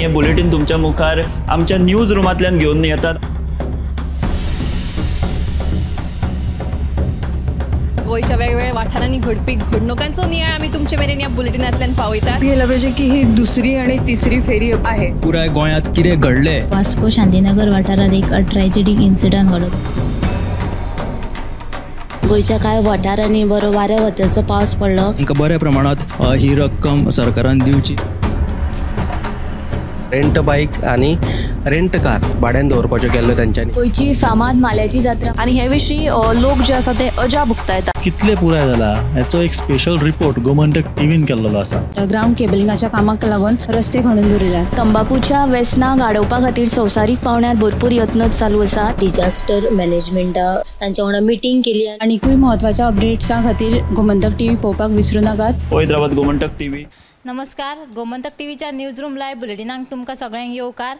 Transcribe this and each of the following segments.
हे बुलेटीन तुमच्या मुखार आमच्या न्यूज रुमांतल्यान घेवन येतात। गोंयच्या वेगवेगळ्या वाठारांनी घडपी घडणुकांचो नियाळ आमी तुमचे मेरेन ह्या बुलेटिनांतल्यान पावयतात। यायला पाहिजे की ही दुसरी आणि तिसरी फेरी आहे। पुराय गोंयांत कितें घडलें? वास्को शांतीनगर वाठारांत एक ट्रॅजेडीक इन्सिडंट घडलो। गोंयच्या कांय वाठारांनी बरो वाऱ्या वताचो पावस पडलो। तांकां बऱ्या प्रमाणांत ही रक्कम सरकारान दिवची। रेंट बाईक आनी रेंट कार भाड्यान दवरपाच्यो केल्ल्यो तेंच्यांनी। गोंयची फामाद माल्याची जात्रा आनी हे विशीं लोक जे आसा ते अजाप उक्तायता। कितले पुराय जाला हेचो एक स्पेशल रिपोर्ट गोमंतक टीव्हीन केल्लो आसा। ग्रावंड केबलिंगाच्या कामाक लागून रस्ते खणून दवरिल्यात। तंबाकूच्या वेसनाक आडोवपा खातीर संवसारीक पावंड्यार भरपूर यत्न चालू आसा। डिजास्टर मॅनेजमेंटा तांच्या वांगडा मिटींग केली। आनीकूय म्हत्वाच्या अपडेट्सां खातीर गोमंतक टीव्ही पळोवपाक विसरूं नाकात। हैदराबाद गोमंतक टीव्ही। नमस्कार, गोमंतक टीव्हीच्या न्यूज रूम लायव्ह बुलेटिनाक तुमकां सगळ्यांक येवकार।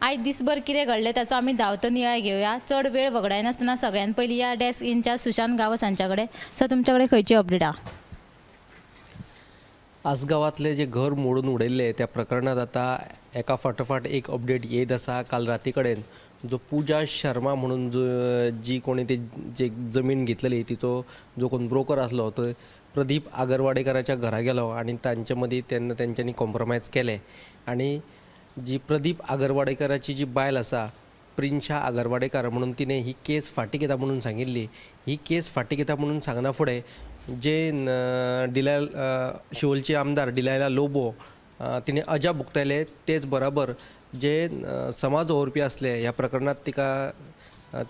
आयज दिसभर कितें घडलें ताचो आमी धांवतो नियाळ घेवया। चड वेळ वगडायनासतना सगळ्यान पयलीं ह्या डेस्क इनचार्ज सुशांत गांवस हांच्या कडेन। सर, तुमच्या कडेन खंयची अपडेट आहा? आसगांवांतलें जें घर मोडून उडयल्लें त्या प्रकरणांत आतां एका फाटोफाट एक अपडेट येत आसा। काल राती कडेन जो पूजा शर्मा म्हणून जो जी कोणी ती जे जमीन घेतलेली तिचो जो कोण ब्रोकर आसलो तो प्रदीप आगरवाडेकराच्या घरा गेलो आनी तांचे मदीं तेन्ना तेंच्यांनी कॉम्प्रोमायज केलें आनी जी प्रदीप आगरवाडेकराची जी बायल आसा प्रिन्शा आगरवाडेकर म्हणून तिणें ही केस फाटीं घेता म्हणून सांगिल्ली। ही केस फाटीं घेता म्हणून सांगना फुडें जे डिलायल शिवोलचे आमदार डिलायला लोबो तिणें अजाप उक्तायलें। तेच बराबर जे समाज वावुरपी आसले ह्या प्रकरणांत तिका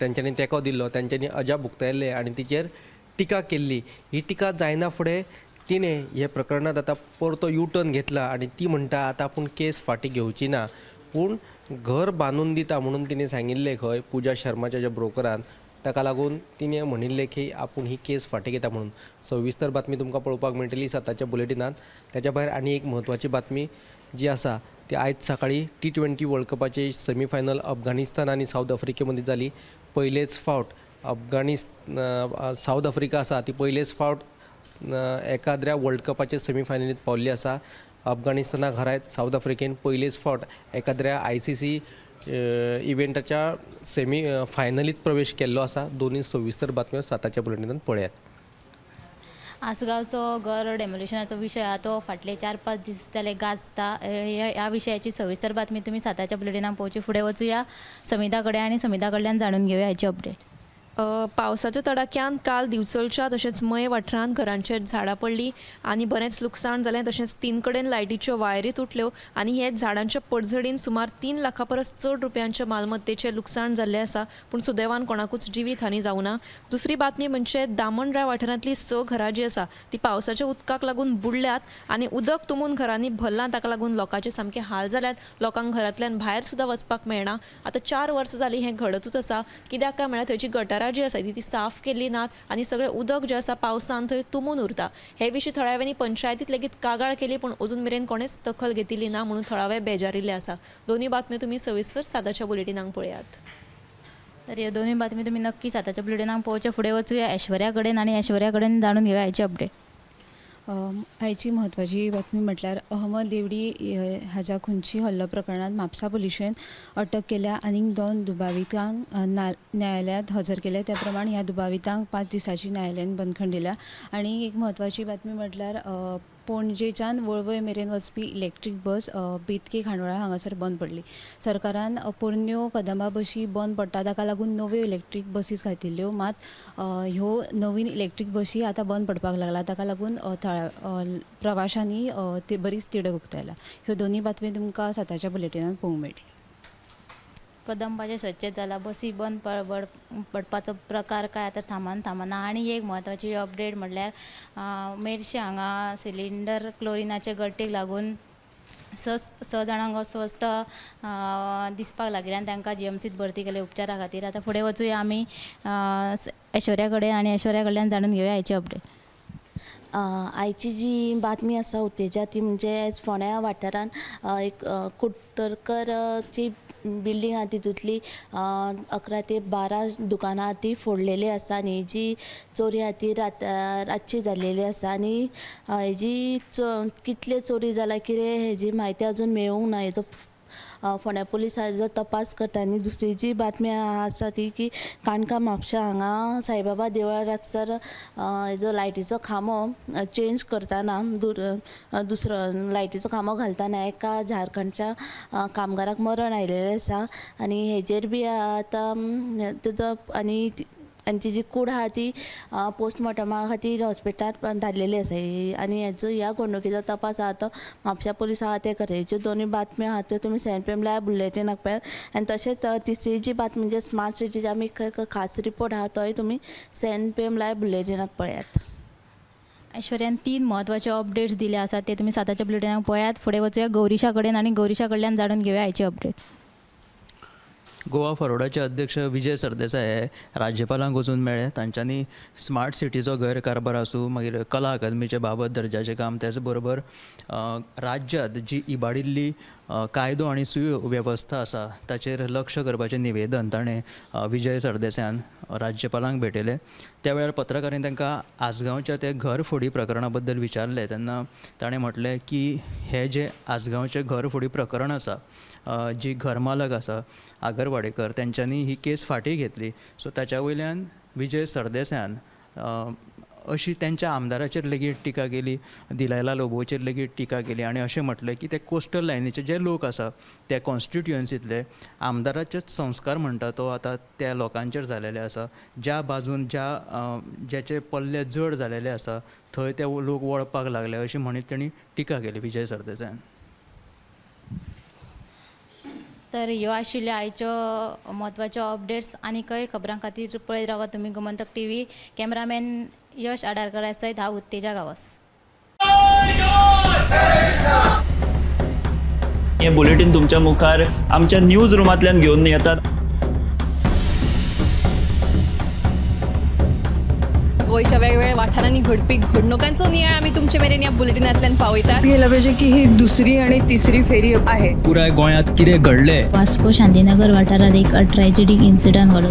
तेंच्यांनी तेंको दिल्लो, तेंच्यांनी अजाप उक्तायल्लें आनी तिचेर टिका केल्ली। ही टिका जायना फुडें तिणें हे प्रकरणांत आतां परतो यू टर्न घेतला आनी ती म्हणटा आतां आपूण केस फाटीं घेवची ना, पूण घर बांदून दिता म्हणून तिणें सांगिल्लें खंय पूजा शर्माच्या ज्या ब्रोकरान, ताका लागून तिणें म्हणिल्लें की आपूण ही केस फाटीं घेता म्हणून। सविस्तर बातमी तुमकां पळोवपाक मेळटली 7च्या बुलेटिनांत। ताच्या भायर आनी एक म्हत्वाची बातमी जी आसा ती आयज सकाळीं T20 world कपाची सेमीफायनल अफगाणिस्तान आनी सावथ आफ्रिके मदीं जाली। पयलेच फावट सावथ आफ्रिका आसा ती पयलेच फावट एकाद्र्या वर्ल्ड कपाचे सेमीफायनलींत पावल्ली आसा। अफगाणिस्तानाक हरायत सावथ आफ्रिकेन पयलेच फावट एकाद्र्या ICC इव्हेंटाच्या सेमी फायनलींत प्रवेश केल्लो आसा। दोनूय सविस्तर बातम्यो 7च्या बुलेटिनांत पळयात। आसगांवचो घर डेमोलिशनाचो विशय आहा तो फाटले 4-5 दीस जाले गाजता। ह्या विशयाची सविस्तर बातमी तुमी 7च्या बुलेटिनाक पळोवची। फुडें वचुया समिता कडेन आनी समिता कडल्यान जाणून घेवया हाची अपडेट। पावसाच्या तडाक्यान काल दिवचलच्या तशेंच मये वाठारांत घरांचेर झाडां पडलीं आनी बरेंच लुकसाण जालें। तशेंच 3 कडेन लायटीच्यो वायरी तुटल्यो आनी हे झाडांच्या पडझडीन सुमार 3 लाखां परस चड रुपयांच्या मालमत्तेचें लुकसाण जाल्लें आसा, पूण सुदैवान कोणाकूच जिवीत हानी जावना। दुसरी बातमी म्हणजे दामणराय वाठारांतलीं 6 घरां जीं आसा ती पावसाच्या उदकाक लागून बुडल्यात आनी उदक तुंबून घरांनी भरलां। ताका लागून लोकांचे सामके हाल जाल्यात। लोकांक घरांतल्यान भायर सुद्दां वचपाक मेळना। आतां 4 वर्सां जालीं हें घडतूच आसा। कित्याक काय म्हळ्यार थंयची गटारां जी आसा ती साफ केली नात आनी सगळें उदक जें आसा पावसान थंय तुंबून उरता। हे विशीं थळाव्यांनी पंचायतीत लेगीत कागाळ केली, पूण अजून मेरेन कोणेच दखल घेतिल्ली ना म्हणून थळावे बेजारिल्ले आसा। दोनूय बातम्यो तुमी सविस्तर 7च्या बुलेटिनाक पळयात। तर ह्यो दोनूय बातमी तुमी नक्की 7च्या बुलेटिनाक पळोवचे। फुडें वचुया ऐश्वर्या कडेन आनी ऐश्वर्या कडेन जाणून घेवया हाची अपडेट। आयची म्हत्वाची बातमी म्हटल्यार अहमद देवडी हाज्या खुनची हल्लो प्रकरणांत म्हापसा पुलिशेन अटक केल्या आनीक 2 दुबावितांक न्यायालयांत हजर केले। त्या प्रमाण ह्या दुबावितांक 5 दिसांची न्यायालयान बंदखण दिल्या। आनी एक म्हत्वाची बातमी म्हटल्यार पणजेच्यान वळवय मेरेन वचपी इलेक्ट्रीक बस बेतके खांडोळा हांगासर बंद पडली। सरकारान पोरण्यो कदंबा बशी बंद पडटा ताका लागून नव्यो इलेक्ट्रीक बसीस घातिल्ल्यो, मात ह्यो नवीन इलेक्ट्रीक बशी आतां बंद पडपाक लागला। ताका लागून प्रवाशांनी ती बरीच तिडक उक्तायला। ह्यो दोनूय बातमी तुमकां 7च्या बुलेटिनांत पळोवंक मेळटली। कदंबाचे सच्चेच जाला, बसी बंद पडपाचो प्रकार काय आतां थांबना। आनी एक म्हत्वाची अपडेट म्हळ्यार मेरशे हांगा सिलिंडर क्लोरिनाचे गळटीक लागून 6 जाणांक अस्वस्थ दिसपाक लागिल्ल्यान तांकां GMCत भरती केले उपचारा खातीर। आतां फुडें वचुया आमी ऐश्वर्या कडेन आनी ऐश्वर्या कडल्यान जाणून घेवया हाची अपडेट। आयची जी बातमी आसा उत्तेजा ती म्हणजे फोंड्या वाठारांत एक कुट्टरकरची बिल्डींग आहा तितूंतली 11 ते 12 दुकानां ती फोडलेली आसा आनी जी चोरी आहा ती रातची जाल्लेली आसा आनी हेजी कितले चोरी जाला कितें हेजी म्हायती अजून मेळूंक ना. हेजो फोंड्या पुलीस हाजो तपास करता. आनी दुसरी जी बातमी आसा ती की काणका म्हापशा हांगा साईबाबा देवळा लागसर हेजो लायटीचो खांबो चेंज करतना दुसरो लायटीचो खांबो घालतना एका झारखंडच्या कामगाराक मरण आयिल्लें आसा आनी हेजेर बी आतां तेजो आनी तिजी कूड आहा ती पोस्टमॉर्टमा खातीर हॉस्पिटलांत धाडलेली आसा आनी हेजो ह्या घडणुकेचो तपास आहा तो म्हापशा पुलीस आहा ते करता. हेच्यो दोनूय बातम्यो आहा त्यो तुमी 7 PM live बुलेटिनाक पळयात. आनी तशेंच तिसरी जी बातमी म्हणजे स्मार्ट सिटीची आमी खास रिपोर्ट आहा तोय तुमी 7 PM live बुलेटिनाक पळयात. ऐश्वर्यान 3 म्हत्वाचे अपडेट्स दिले आसात ते तुमी 7च्या बुलेटिनाक पळयात. फुडें वचूया गौरीशा कडेन आनी गौरीशा कडल्यान जाणून घेवया आयची अपडेट. गोवा फॉरवर्डाचे अध्यक्ष विजय सरदेसाय हे राज्यपालांक वचून मेळ्ळे. तांच्यांनी स्मार्ट सिटीचो गैरकारभार आसूं, मागीर कला अकादमीचे बाबत दर्जाचें काम, त्याच बरोबर राज्यांत जी इबाडिल्ली कायदो आनी सुवेवस्था आसा ताचेर लक्ष करपाचें निवेदन ताणें विजय सरदेसायान राज्यपालांक भेटयलें. त्या वेळार पत्रकारांनी तांकां आसगांवच्या ते घरफोडी प्रकरणा बद्दल विचारलें तेन्ना ताणें म्हटलें की हे जे आसगांवचें घरफोडी प्रकरण आसा, जी घरमालक आसा आगरवाडेकर तेंच्यांनी ही केस फाटीं घेतली. सो ताच्या वयल्यान विजय सरदेसायान अशी तेंच्या आमदाराचेर लेगीत टिका केली, दिलायला लोबोचेर लेगीत टिका केली आनी अशें म्हटलें की ते कोस्टल लायनीचे जे लोक आसा त्या कॉन्स्टिट्युएन्सींतले आमदाराचेच संस्कार म्हणटा तो आतां त्या लोकांचेर जालेले आसा. ज्या बाजून ज्या ज्याचे पल्ले जड जालेले आसा थंय ते लोक वळपाक लागले अशी म्हणीत तेणी टिका केली विजय सरदेसायान. तर ह्यो आशिल्ल्यो आयच्यो म्हत्वाच्यो अपडेट्स. आनीकय खबरां खातीर पळयत रावा तुमी गोमंतक टीव्ही. कॅमेरामॅन यश आडारकरा सयत हांव उत्तेजा गांवस. हे बुलेटीन तुमच्या मुखार आमच्या न्यूज रुमांतल्यान घेवन येतात. गोंयच्या वेगवेगळ्या वाठारांनी घडपी घडणुकांचो नियाळ आमी तुमचे मेरेन ह्या बुलेटिनांतल्यान पावयतात. गेला पाहिजे की ही दुसरी आणि तिसरी फेरी आहे. पुराय गोंयांत कितें घडलें, वास्को शांतीनगर वाठारांत एक ट्रॅजेडीक इन्सिडंट घडलो.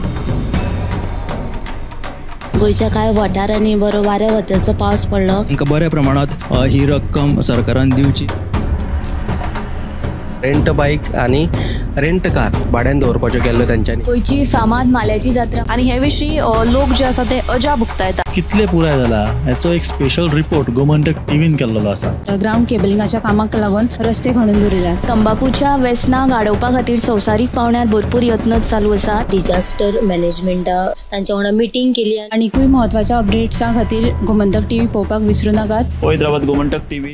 गोंयच्या कांय वाठारांनी बरो वाऱ्या वताचो पावस पडलो. तांकां बऱ्या प्रमाणांत ही रक्कम सरकारान दिवची. रेंट बायक आनी रेंट कार भाड्यान दवरपाच्यो केल्ल्यो तेंच्यांनी. गोंयची फामाद माल्याची जात्रा आनी हे विशीं लोक जे आसा ते अजाप उक्तायता. कितले पुराय जाला हेचो एक स्पेशल रिपोर्ट गोमंतक टीव्हीन केल्लो आसा. ग्रावंड केबलिंगाच्या कामाक लागून रस्ते खणून दवरिल्यात. तंबाकूच्या वेसनाक आडोवपा खातीर संवसारीक पावंड्यार भरपूर यत्न चालू आसात. डिजास्टर मॅनेजमेंटा तांच्या वांगडा मिटींग केली. आनीकूय म्हत्वाच्या अपडेट्सां खातीर गोमंतक टीव्ही पळोवपाक विसरू नाकात. पळयत रावात गोमंतक टीव्ही.